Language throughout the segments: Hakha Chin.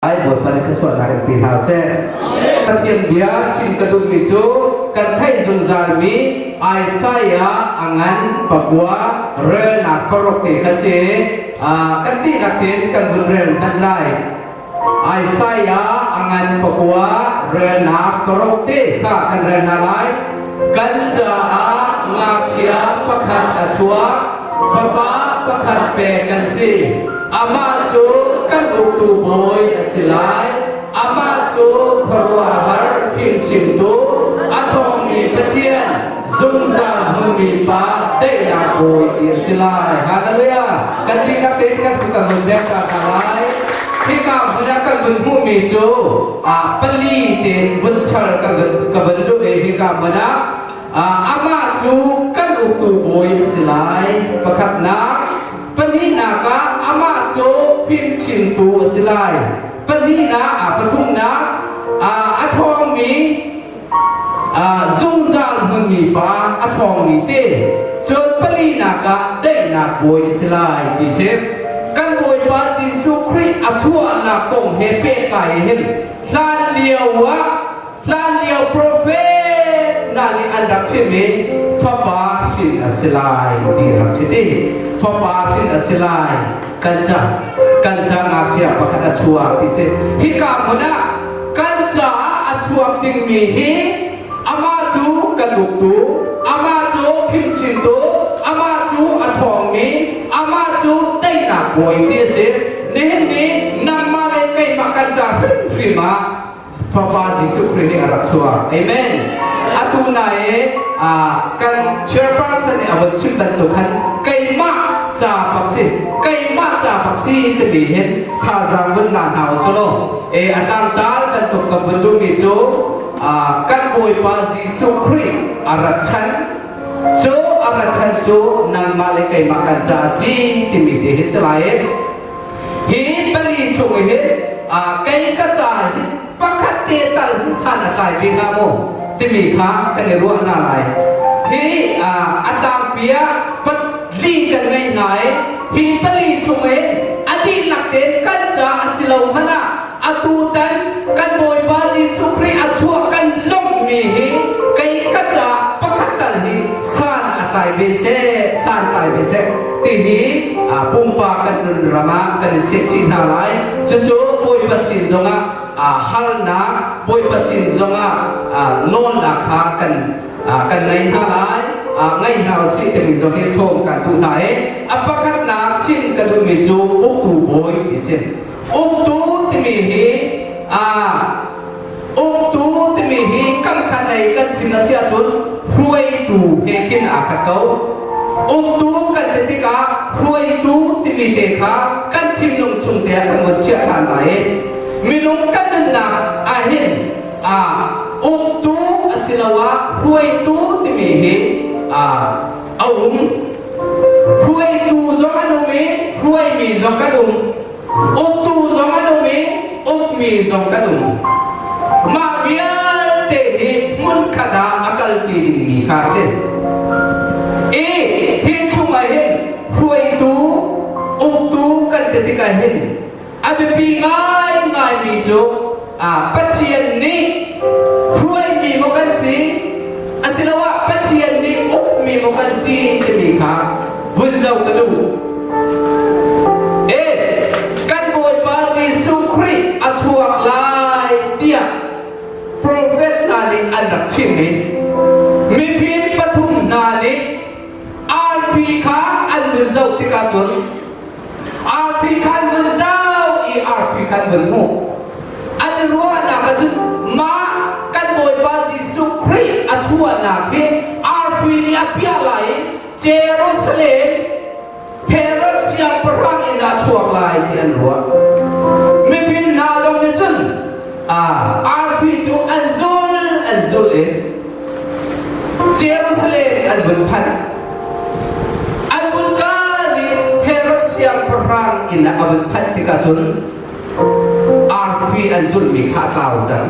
Ai Bawipa nih thluachuahnak in pe hna seh. Pathian bia chim ka duhmi cu kan theih zungzalmi Isaiah a ngan pakua relnak paruk te kha si. Kan dihlak tein kan vun rel hmanh lai. Isaiah a ngan pakua relnak paruk te kha kan rel hna lai. Kan caah ngakchia pakhat a chuak, fapa pakhat pek kan si. Amah cu kan uktu bawi a si lai. Amah cu khuaruahhar fimchimtu, a ṭhawngmi Pathian, zungzal hmunmi Pa, daihnak bawi ti a si lai. Hallelujah! Kan dihlak tein kan kan vun dek ta hna lai. Hika hmun ah kan vun hmuhmi cu pali tein vun char ka vun duh i hika hmun ah amah cu kan uktu bawi a si lai. Pakhatnak, Pahnihnak ah amah cu fimchimtu a si lai. Pahnihnak ah pathumnak a ṭhawngmi zungzal hmunmi pa a ṭhawngmi te. Cun palinak ah daihnak bawi a si lai ti si. Kan Bawipa Jesuh Khrih a chuahnak kong he pehtlai hin hlan lio ah Hlanlio profet hna nih an rak chim i fapa hrin a si lai ti rak si ti. Fapa hrin a si lai. Kan ca kan ca ngakchia pakhat a chuak ti si. Hika hmun ah kan caah a chuak dingmi hi amah cu kan uktu, amah cu fimchimtu, amah cu a ṭhawngmi, amah cu teinak bawi ti a si. Nihin ni nangmah le keimah kan ca hrimhrim ah Fapa Jesuh Khrih nih a rak chuak. Amen. Atu na i kan chairperson nih a vun chim bantuk khan keimah ca bak si keimah ca bak si timi hin thazaang vun la hna usih law e a tlangtal bantuk ka vun duhmi cu kan Bawipa Jesuh Khrih a rat chan cu a rat chan cu nangmah le keimah kan ca a si timi te hi si lai Hi pali chung hin kei ka ca hi pakhat te tal hi san a tlai ve hnga maw timi kha kan i ruah hna lai. Hi a tlangpi ah pali kan ngei hna i hi pali chung hin a dihlak tein kan ca a si lo hmanh ah atutan kan Bawipa Jesuh Khrih a chuah kan lawmhmi hi kei ka ca pakhat tal hi san a tlai ve seh san tlai ve seh timi pumpak kan nun ram ah kan i sehchih hna lai. Cucu Bawipa sin zongah halnak Bawipa sin zongah nawlnak kha kan kan ngei hna lai. Ngei hna usih timi zong hi sawm kan duh hna i a pakhatnak chim ka duhmi cu uktu bawi ti si. Uktu timi hi uktu timi hi kam khat lei kan chim a si ahcun hruaitu he khin aa khat ko. Uktu kan ti tikah hruaitu timi te kha kan thinlung chung te ah kan von chiah ṭhan lai i minung kan nunnak ahhin uktu asiloah hruaitu timi hi a um. Hruaitu zong an um i hruaimi zong kan um. Uktu zong an um i ukmi zong kan um. Mah vialte hi hmunkhat ah a kalṭi dingmi kha a si. I hi chungah hin hruaitu, uktu kan ti tikah hin a biapi ngaingaimi cu Pathian nih hruaimi maw kan si asiloah Pathian nih ukmi maw kan si timi kha vun zoh ka duh. E kan Bawipa Jesuh Khrih a chuak lai tiah profet hna nih an rak chim i mifim pathum hna nih arfi kha an vun zoh tikah cun arfi kha an vun zoh i arfi kha an vun hmuh. An i ruahnak ahcun mah kan Bawipa Jesuh Khrih a chuahnak hi arfi nih a piah lai i Jerusalem Herod siangpahrang in a chuak lai ti an ruah. Mifim hna zong nih cun arfi cu an zul an zul i Jerusalem an vun phanh. An vun kal i Herod siangpahrang inn ah a vun phanh tikah cun arfi an zulhmi kha a tlau cang.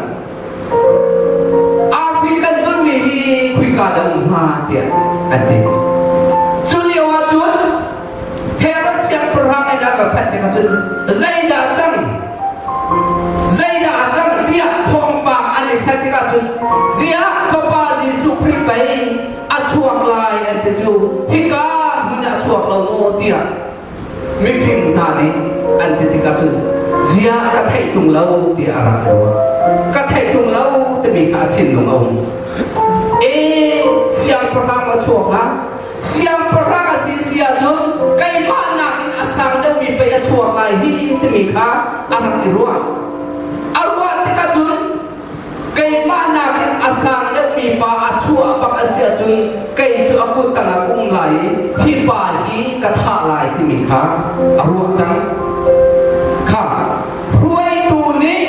Arfi kan zulhmi hi khuika dah um hnga tiah an ti. Cu lio ah cun Herod siangpahrang inn ah ka phanh tikah cun zeidah cang? tikah cun ziah Fapa Jesuh Khrih pei a chuak lai an ti cu hika hmun ah a chuak lo maw tiah mifim hna nih an ti tikah cun ziah ka theih tung lo tiah a rak ruah. Ka theih tung lo timi kha a thinlung a um. E siangpahrang a chuak ah siangpahrang a si si ahcun keimah nakin a sang deuhmi pei a chuak lai hi timi kha a rak i ruah. A ruah tikah cun keimah nakin a sang deuhmi pa a chuah bak a si ahcun kei cu a kut tangah ka um lai i hi pa hi ka thah lai timi kha a ruah cang. Kha hruaitu nih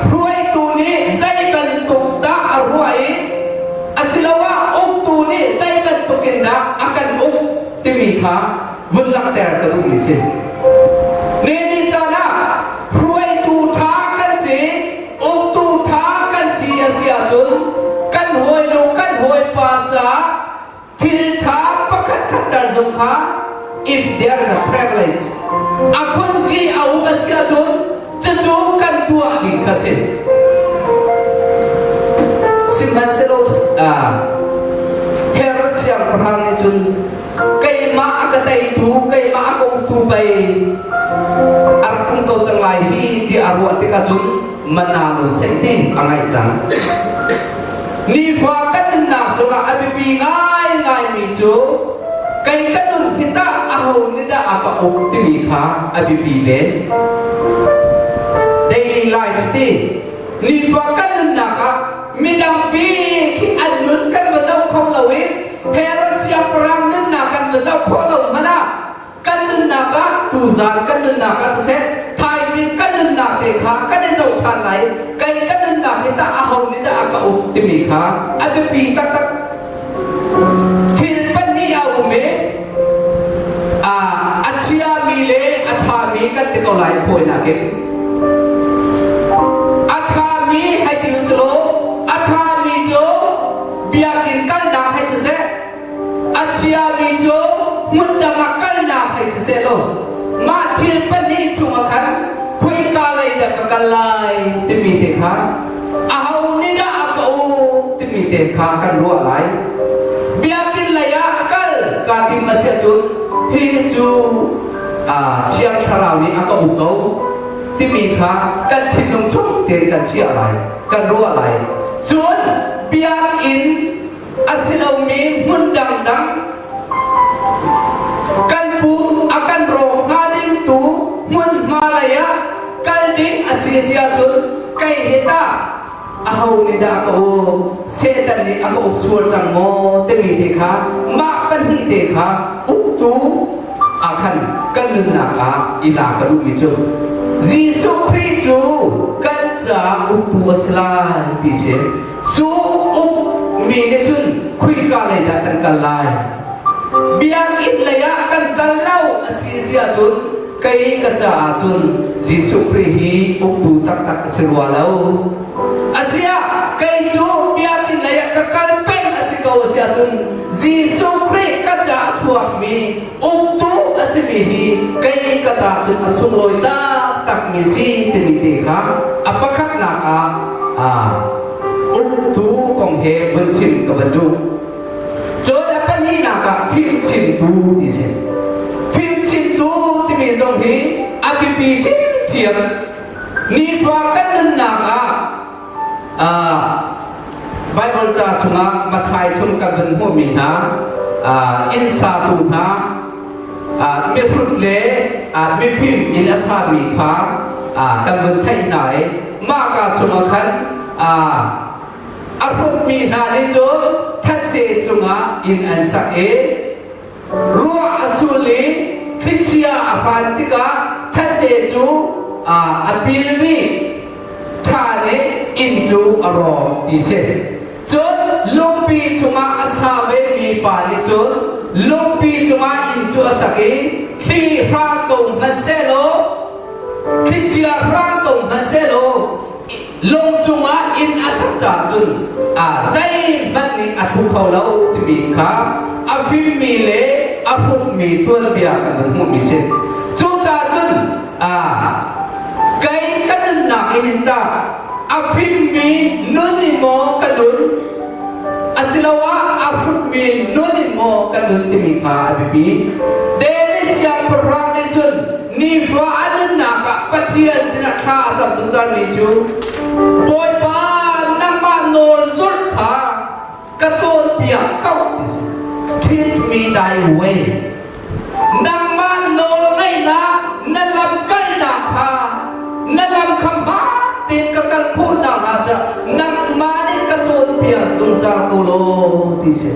hruaitu nih zei bantuk dah a ruah i asiloah uktu nih zei bantuk in dah a kan uk timi kha vun langhter ka duhmi si. Ni caan ah hruaitu ṭha kan si, uktu ṭha kan si a si ahcun kan hawinu kan hawipa caah thil ṭha pakhat khat tar zong kha if there is a privilege a khunci a um a si ahcun cucu kan tuah ding kha si. Sihmanhsehlaw Herod siangpahrang nih cun keimah a ka teitu keimah a ka uktu pei a rak um ko cang lai hi ti a ruah tikah cun mananu seh ti a ngaih cang. Nifa kan nunnak zongah a biapi ngaingaimi cu kei ka nun hi tah aho nih dah a ka uk timi kha a biapi ve. Daily life ti nifa kan nunnak ah midang pi khi an nun kan va zoh kho lo i Herod siangpahrang nunnak kan va zoh khawh lo hmanh ah kan nunnak ah tuzaan kan nunnak ah siseh thaizing kan nunnak te kha kan i zoh ṭhan lai kei ka nunnak hi tah aho nih dah a ka uk timi kha a biapi taktak thil pahnih a um i a chiami le a ṭhami kan ti ko lai fawinak in a ṭhami hei ti usulaw a ṭhami cu biakinn kalnak hei siseh a chiami cu hmun dang ah kalnak hei siseh law mah thil pahnih chungah khan khoika lei dah ka kal lai timi te kha aho nih dah a ka uk timi te kha kan ruah lai. Biakinn lei ah kal kaa tim a si ahcun hi cu Thiang Thlarau nih a ka uk ko timi kha kan thinlung chung tein kan chiah lai, kan ruah lai. Cun biakinn a si lomi hmun dangdang kan pum a kan rawk hnga ding tu hmunhma lei ah kal ding a si si ahcun kei hi tah aho nih dah ka uk Satan nih a ka uk sual cang maw timi te kha mah pahnih te kha uktu ah khan kan nunnak ah i lak ka duhmi cu Jesuh Khrih cu kan caah uktu a si lai ti si. Cu ukmi nih cun khuika lei dah kan kal lai? Biakinn lei ah kan kal lo a si si ahcun kei ka caah cun Jesuh Khrih hi uktu taktak a si rua lo. Asiah kei cu biakinn lei ah ka kal peng a si ko a si ahcun Jesuh Khrih ka caah chuakmi uktu a simi hi kei ka caah cun a sunglawi taktakmi si timi te kha a pakhatnak ah uktu kong he vun chim ka van duh. Cun a pahnihnak ah fimchimtu ti si. Fimchimtu timi zong hi a biapi ṭhiamṭhiam. Nifa kan nunnak ah Baibal ca chungah Matthai chung kan vun hmuhmi hna inn satu hna mihrut le mifim inn a sami kha kan vun theih hna i mah ka chungah khan a hrutmi hna nih cun thetse cungah inn an sak i ruah a sul i thlichia a hran tikah thetse cu a pilmi ṭha nih inn cu a rawk ti si. Cun lungpi cungah a sa vemi pa nih cun lungpi cungah inn cu a sak i thli hrang ko hmanhsehlaw thlichia hrang ko hmanhsehlaw lung cungah inn a sak caah cun zeihmanh nih a thlu kho lo timi kha a fimmi le a hrutmi tuanbia kan vun hmuhmi si. Cucaah cun kei ka nunnak in hin tah. A fimmi nun in maw ka nun asiloah a hrutmi nun in maw ka nun timi kha a biapi. David siangpahrang nih cun nifa a nunnak ah Pathian sinah thla a cam zungzalmi cu Bawipa nangmah nawl zulh kha ka cawnpiak ko ti si. Teach me thy way. Nangmah nawlngaihnak na lam kalnak kha na lam kha hmaan tein ka kal khawh nakhnga ca nangmah nih ka cawnpiak zungzal ko law ti si.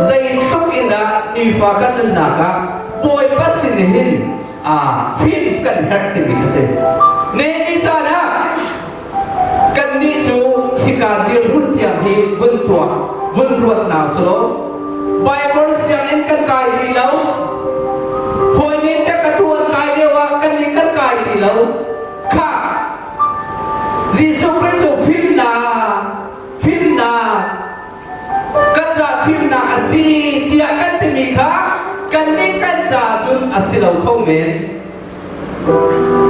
Zeitluk in dah nifa kan nunnak ah Bawipa sin hin fim kan herh timi a si. Nehmi caan ah Kannih cu hika dirhmun tiang hi vun tuah, vun ruat hna selaw Bible sianginn kan kai ti lo. Hawi nih teh ka tuan kai lio ah kannih kan kai ti lo. Khah! Jesuh Khrih cu fimnak, fimnak, ka ca fimnak a si tiah kan timi kha kannih kan ca cun a si lo kho men.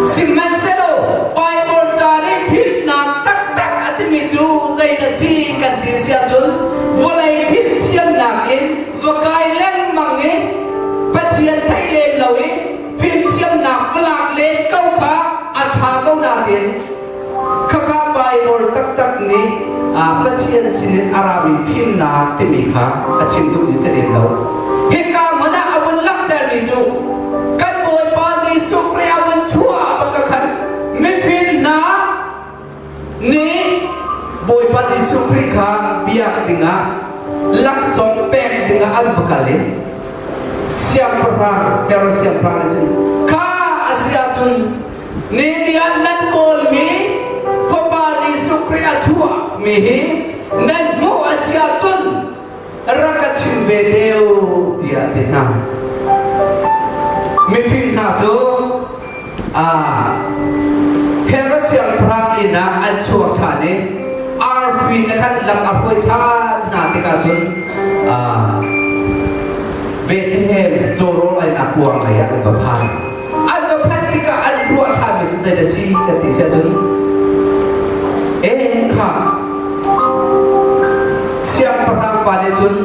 Sihmanhsehlaw Baibal ca nih fimnak taktak a timi cu zei a si kan ti si ahcun vawlei fimthiamnak in va kai lengmang i Pathian theih lem lo i fimthiamnak va lak len ko kha a ṭha ko nain khakha Baibal taktak nih Pathian sinin a rami fimnak timi kha a chim duhmi si lem lo. Hika hmun ah a vun langhtermi cu kan Bawipa Jesuh Khrih a vun chuah bak khan mifim hna nih Bawipa Jesuh Khrih kha biak dingah laksawng pek dingah an va kal i siangpahrang Herod siangpahrang nih cun kha a si ahcun ni ah nan kawlmi Fapa Jesuh Khrih a chuahmi hi nan hmuh a si ahcun rak ka chim ve te u tiah a ti hna. Mifim hna cu Herod siangpahrang inn ah an chuak ṭhan i arfi na khan lam a hruai ṭhan hna tikah cun Bethlehem cawrawl einak kuang lei ah an va phan. An va phanh tikah an ruah ṭhanmi cu zei a si kan ti si ahcun eh kha siangpahrang pa nih cun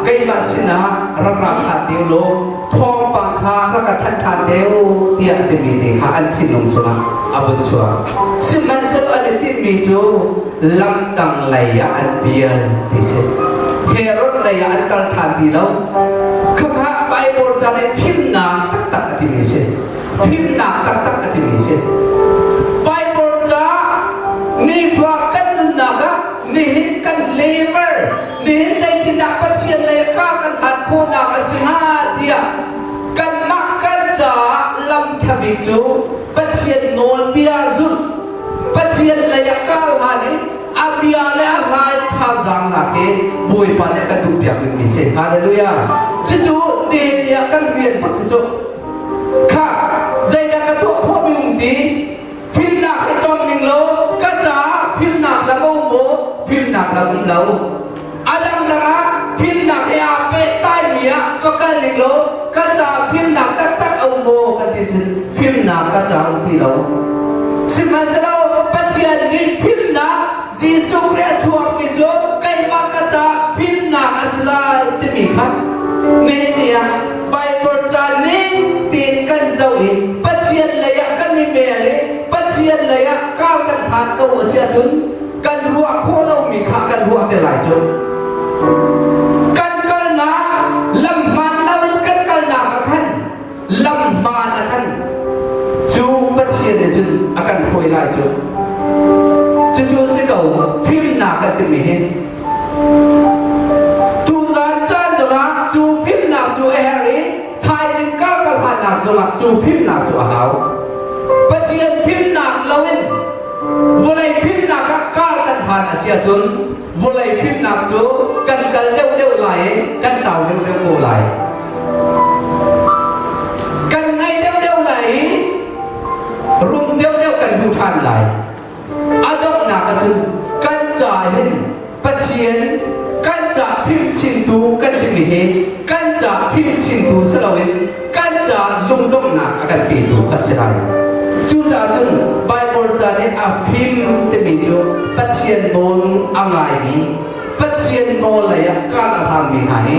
keimah sinah rak ra ṭhan te law thawngpang kha rak ka thanh ṭhan te u tiah timi te kha an thinlung chungah a vun chuak. Sihmanhsehlaw an i tinhmi cu lamdang lei ah an pial ti si. Herod lei ah an kal ṭhan ti lo. Khakha Bible ca le fimnak taktak a timi si. Fimnak taktak a timi si. Bible ca nifa kan nunnak ah nihin kan lever nihin zeitindah Pathian lei ka kan hlan khawhnak a si hnga tiah kanmah kan caah lam ṭha bik cu Pathian nawlbia zulh Pathian lei ah kal hlan in a bia le a hla in thazaang lak i Bawipa nih a kan duhpiak dingmi si. Hallelujah. Cucu Nehemiah kan rian bak si cu. Kha zeidah ka tuah khawh mi um ti fimnak hi cawng ning law ka caah fimnak lam a um maw fimnak lam um lo. A dangdang ah fimnak he aa pehtlaimi ah va kal ning law ka caah fimnak taktak a um maw kan ti sin fimnak ka caah um ti lo. Sihmanhsehlaw Pathian nih fimnak Jesuh Khrih a chuakmi cu keimah ka caah fimnak a si lai timi kha nihin ni ah Bible ca ning tein kan zoh i Pathian lei ah kan i mel i Pathian lei ah kar kan hlan ko a si ahcun kan ruah khawh lomi kha kan ruah te lai cu. Kan kalnak lam hmaan loin kan kalnak ah khan lam hmaan ah khan cu Pathian nih cun a kan hruai lai cu. Cucu a si ko fimnak kan timi hi. Tuzaan caan zongah cu fimnak cu a herh i thaizing kar kal hlannak zongah cu fimnak cu a hau. Pathian fimnak loin Vawlei fimnak ah kar kan hlan a si ahcun vawlei fimnak cu kan kal deuhdeuh lai i kan tlau deuhdeuh ko lai. Kan ngai deuhdeuh lai i rum deuhdeuh kan hmu ṭhan lai. A donghnak ahcun kan ca hin Pathian kan ca fimchimtu kan timi hi kan ca fimchimtu si loin kan ca lungdonghnak a kan petu an si lai. Cucaah Cucaah cun Baibal ca nih a fim timi cu Pathian nawl a ngaimi, Pathian nawl lei ah kar a hlangmi hna hi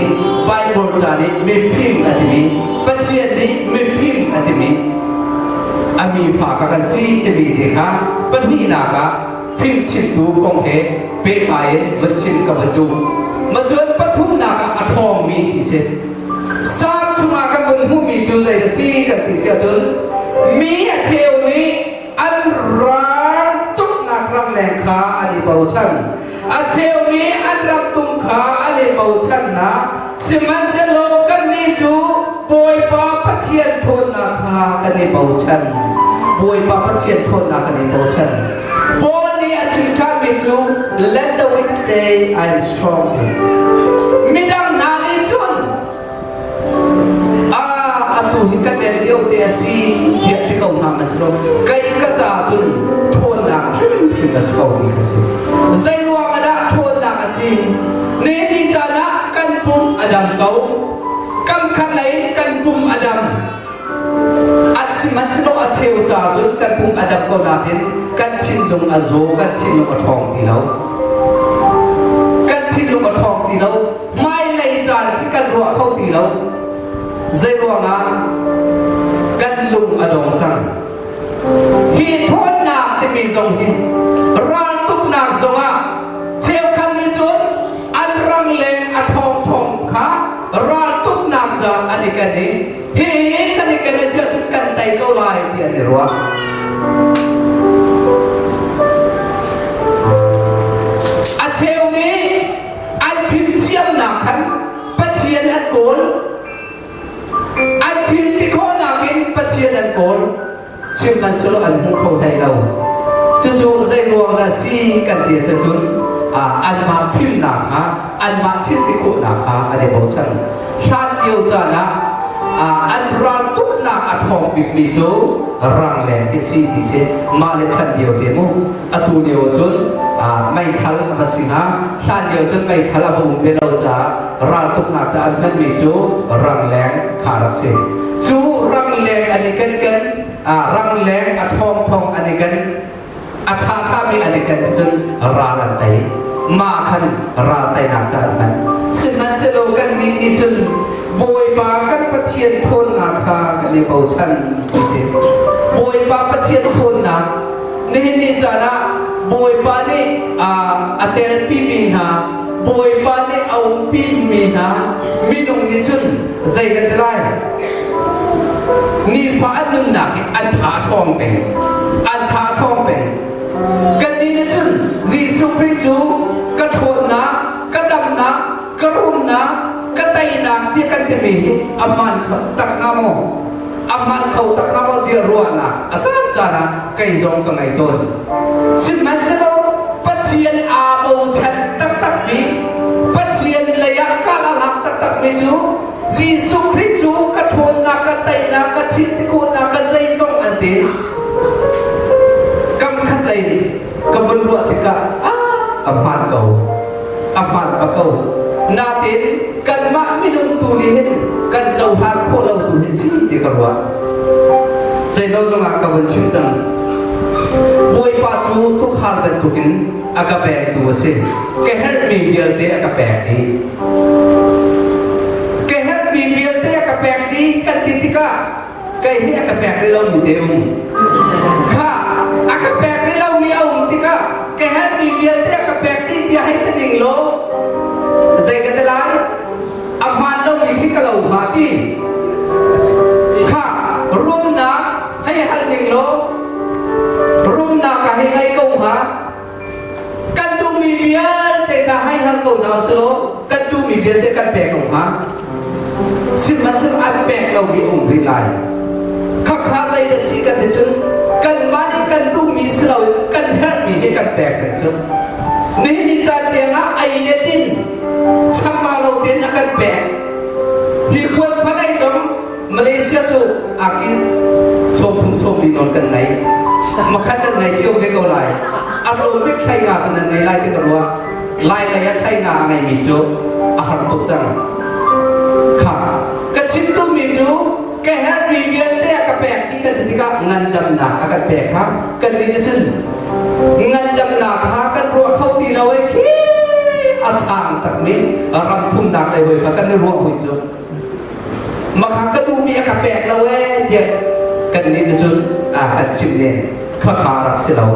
Baibal ca nih mifim a timi, Pathian nih mifim a timi, a mifa kha kan si timi te kha pahnihnak ah fimchimtu kong he pehtlai in vun chim ka van duh. Macun pathumnak ah a ṭhawngmi ti si. Salm chungah kan vun hmuhmi cu zei a si kan ti si ahcun mi a cheu nih an ral tuknak ramleng kha an i bochan. A cheu nih an ram tum kha an i bochannak sihmanhsehlaw kannih cu Bawipa Pathian ṭhawnnak kha kan i bochan. Bawipa Pathian ṭhawnnak kan i bochan. Paul nih a chim ṭhanmi cu let the weak say I am strong. Midang hna nih cun ah atu hi kan en lio te a si tiah ti ko hna hmanh selaw kei ka ca cun ṭhawnnak hrimhrim a si ko ti kha si. Zei ruang ah dah ṭhawnnak a si? Ni ni caan ah kan pum a dam ko. Kam khat lei in kan pum a dam. At sihmanhsehlaw a cheu ca cun kan pum a dam ko nain kan thinlung a zaw, kan thinlung a ṭhawng ti lo. Kan thinlung a ṭhawng ti lo. Hmailei caan khi kan ruah kho ti lo. Zei ruangah kan lung a dong cang. Hi ṭhawnnak timi zong hi raltuknak zongah cheukhat nih cun an rangleng a ṭhawngṭhawng kha raltuknak caah an i ken i hihi kan i ken a si ahcun kan tei ko lai ti an i ruah. A cheu nih an fimthiamnak khan Pathian an kawl. An thil ti khawhnak in Pathian an kawl. Sihmanhsehlaw an hmu kho hlei lo. Cucu zei ruang dah si kan ti a cun anmah fimnak kha anmah thil ti khawhnak kha an i bochan. Hlan lio caan ah an raltuknak a ṭhawng bikmi cu rangleng hi si ti si mah le chan lio te mu atu lio cun meithal a va si hnga hlan lio cun meithal a va um ve lo caah raltuknak ca an hmanmi cu rangleng kha rak si cu rangleng an i ken ken rangleng a ṭhawng ṭhawng an i ken a ṭha ṭhami an i ken cun ral an tei mah khan ral teinak ca an hman sihmanhsehlaw kan nih nih cun Bawipa kan Pathian ṭhawnnak kha kan i bochan ti si Bawipa Pathian ṭhawnnak nihin ni caan ah Bawipa nih a telpimi hna Bawipa nih a umpimi hna minung nih cun zei kan ti lai Nifa an nunnak hi an tha a ṭhawng peng. An tha a ṭhawng peng. Kannih nih cun Jesuh Khrih cu ka ṭhawnnak, ka damnak, ka rumnak, ka teinak tiah kan timi hi a hmaan kho tak hnga maw? A hmaan kho tak hnga maw tiah ruahnak a caan caan ah kei zong ka ngei tawn. Sihmanhsehlaw Pathian aa bochan taktakmi, Pathian lei ah kal a lak taktakmi cu Jesuh Khrih cu ka ṭhawnnak, ka teinak, ka thiltikhawhnak, ka zeizong an ti. Kam khat lei ka vun ruah tikah ah a hmaan ko. A hmaan bak ko. Natin kanmah minung tu nih hin kan cohlan khawh lo tu hi si ti ka ruah. Zeilo zongah ka vun chim cang. Bawipa cu tukhal bantukin a ka pektu a si. Ka herhmi vialte a ka pek dih. Ka herhmi vialte a ka pek dih kan ti tikah kei hi a ka pek rih lomi te um. Kha a ka pek rih lomi a um tikah ka herhmi vialte a ka pek dih tiah hei ti ning law zei ka ti lai? A hmaan lomi khi ka lo hnga ti. Kha rumnak hei hal ning law rumnak ka hei ngei ko hnga. Kan duhmi vialte kha hei hal ko hna usih kan duhmi vialte kan pek ko hnga. Sihmanhsehlaw an pek lomi um rih lai. Khakha zei na si kan ti cun kanmah nih kan duhmi si loin kan herhmi he kan pek kan cu. Nihin ni caan tiangah ei le din chambau lo tein a kan pek. Hi khual phanai zong Malaysia cu aki sawmthum sawmli nawn kan ngei. Makhan nan ngei cio ve ko lai. A tlawm bik thlai nga cu nan ngei lai ti ka ruah. Lai lei ah thlai nga a ngeimi cu a har tuk cang. Kha ka chim duhmi cu ka herhmi vialte a ka pek ti kan ti tikah ngandamnak a kan pek kha kan nih nih cun ngandamnak kha kan ruah kho ti lo e khi a sang takmi ram thumnak lei hoi kha kan i ruah hui cu makha ka duhmi a ka pek lo e tiah kan nih nih cun a kan chimh len kha kha rak si lo.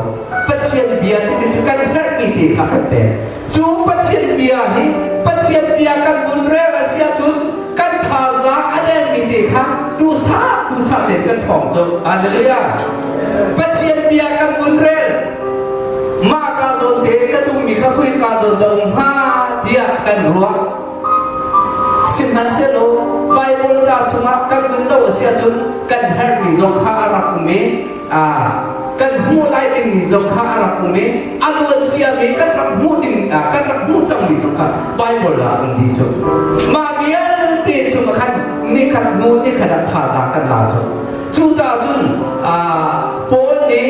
Pathian bia timi cu kan herhmi te kha kan pek. Cu Pathian bia hi Pathian bia kan vun rel a si ahcun kan thazaang a lengmi te kha duhsah duhsah tein kan ṭhawng cu. Hallelujah. Pathian bia kan vun rel mah ka zawn te ka duhmi kha khui ka zawn dah um hnga tiah kan ruah. Sihmanhsehlaw Bible ca chungah kan vun zoh a si ahcun kan herhmi zong kha a rak um i kan hmuh lai dingmi zong kha a rak um i a luan ciami kan rak hmuh ding kan rak hmuh cangmi zong kha Bible ah um dih cu. Mah vialte chung ah khan nikhat hnu nikhat ah thazaang kan la cu. Cucaah cun Paul nih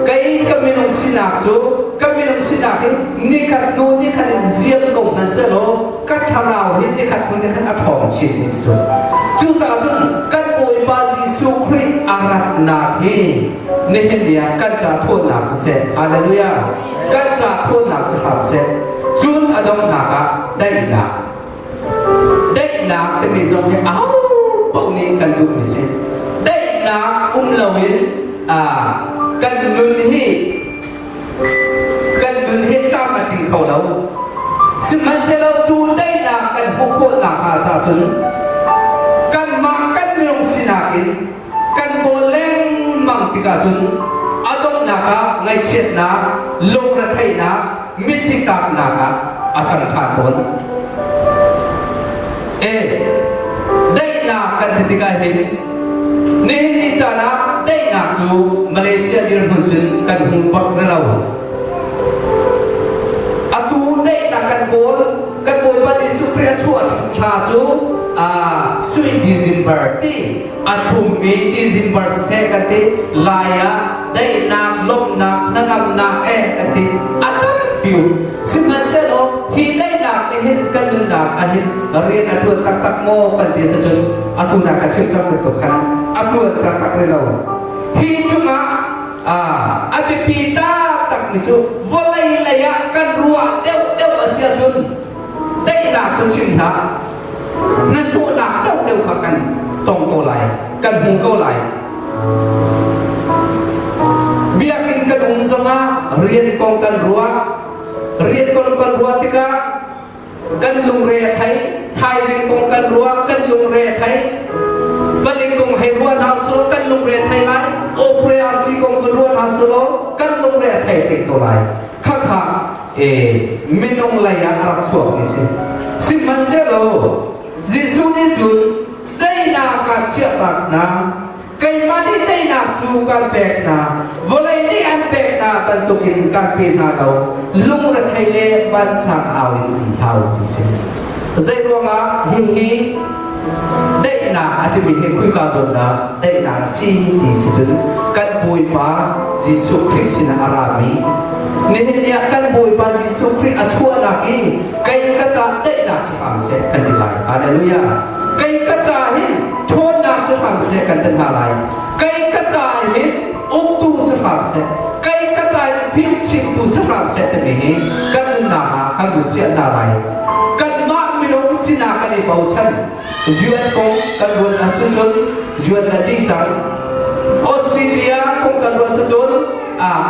Kei ka minung sinak cu ka minung sinak hi nikhat hnu nikhat in ziam ko hmanh sehlaw ka thlarau hi nikhat hnu nikhat a ṭhawng chin ti cu. Cucaah cun kan Bawipa Jesuh Khrih a ratnak hi nihin ni ah kan ca ṭhawnnak siseh. Hallelujah. Kan ca ṭhawnnak si hram seh. Cun a donghnak ah daihnak. Daihnak timi zong hi aho paoh nih kan duhmi si. Daihnak um loin kan nun hi kan nun hi tlam a tling kho lo. Sihmanhsehlaw cu daihnak kan hmuh khawh nakhnga ca cun kanmah kan minung sinak in kan kawl lengmang tikah cun a donghnak ah ngaihchiatnak, lungretheihnak, mitthli tlaknak ah a cang ṭhan tawn. E, daihnak kan ti tikah hin nihin ni caan ah daihnak cu Malaysia dirhmun cun kan hmu bak na lo. Atu daihnak kan kawl, kan Bawipa Jesuh Khrih a chuah thla cu sui December ti a thlummi December siseh kan ti lai ah daihnak lawmhnak hnangamnak eh kan ti a tampi sihmanhsehlaw hi daihnak nih hin kan nunnak ah hin rian a ṭuan taktak maw kan ti cun atu na ka chim cang bantuk khan a ṭuan taktak rih lo. Hi cungah a biapi taktak mi cu vawlei lei ah kan ruah deuh deuh a si ahcun daihnak cu chim hlah. Nan hmuhnak deuhdeuh kha kan tong ko lai, kan hmu ko lai. Biakinn kan um zongah rian kong kan ruah. Rian kong kan ruah tikah kan lungre a thei. Thaizing kong kan ruah, kan lungre a thei. Palik kong hei ruah hna selaw kan lungre a thei lai. Operation kong kan ruah hna selaw kan lungre a thei peng ko lai. Khakha e minung lei ah a rak chuakmi si. Sihmanhsehlaw Jesuh nih cun teinak kaan chiahtak hna, keimah nih teinak cu kaan pek hna, vawlei nih an pek hna bantukin kaan pe hna lo, lungrethei le vansang au in um hlah u ti si. Zeiruangah hihi daihnak a timi hi khuika zawn dah daihnak a si ti si cun kan Bawipa Jesuh Khrih sinah a rami nihin ni ah kan Bawipa Jesuh Khrih a chuahnak i kei ka ca daihnak si hram seh kan ti lai. Hallelujah. Kei ka ca hin ṭhawnnak si hram seh kan ti hna lai. Kei ka ca hin uktu si hram seh. Kei ka ca hin fimchimtu si hram seh timi hi kan nunnak ah kan vun chiah hna lai. Kanmah minung sinah kan i bochan. UN kong kan ruat a si cun UN a dih cang. Australia kong kan ruat si cun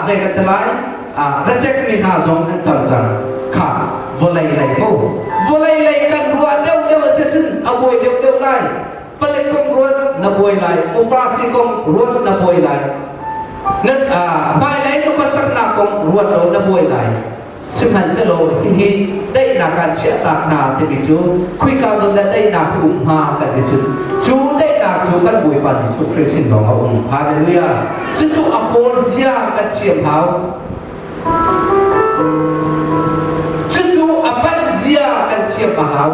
zei kan ti lai? Reject mi hna zong an tam cang. Kha vawlei lei mu. Vawlei lei kan ruah deuh deuh a si cun a buai deuh deuh lai. Palek kong ruat na buai lai, uprasi kong ruat na buai lai. Nan hmailei na khuasaknak kong ruat lo na buai lai. Sihmanhsehlaw hihi daihnak ah chiahtak hna timi cu khuika zawn dah daihnak hi um hnga kan ti cun cu daihnak cu kan Bawipa Jesuh Khrih sin lawng a um. Hallelujah. Cucu a kawl zia kan thiam hau. Cucu a panh zia kan thiam a hau.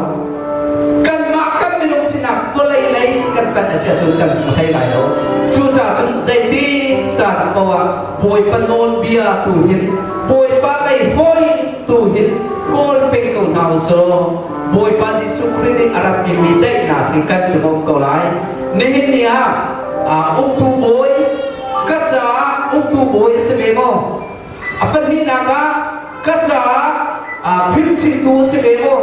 Kanmah kan minung sinak vawlei lei kan panh a si ahcun kan hmu hlei lai lo. Cucaah cun zeitik caan paoh ah Bawipa nawlbia tu hin Bawipa lei hawi tu hin kawl peng ko hna u sih. Bawipa Jesuh Khrih nih a rak mi daihnak hi kan cung um ko lai. Nihin ni ah uktu bawi ka caah uktu bawi a si ve maw? A pahnihnak ah ka caah fimchimtu a si ve maw?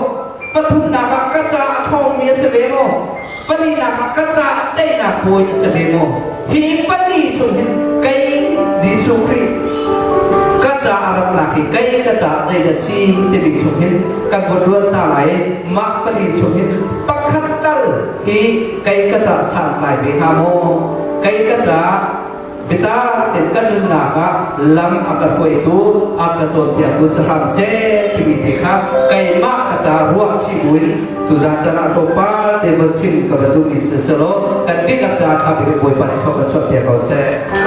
Pathumnak ah ka caah a ṭhawngmi a si ve maw? Palinak ah ka caah teinak bawi a si ve maw? Hi pali chung hin kei Jesuh Khrih ka caah a ratnak hi kei ka caah zeidah si timi chung hin kan vun ruat hna lai. Mah pali chung hin pakhat tal hi kei ka caah santlai ve hnga maw? Kei ka caah Biatak tein kan nunnak ah lam a ka hruaitu, a ka cawnpiaktu si hram seh timi te kha keimah ka ca ruah chih buin tuzan caan ah tlawmpal te von chim ka van duhmi si selaw kan dihlak ca ṭha bik in Bawipa nih thlua kan chuahpiak ko seh.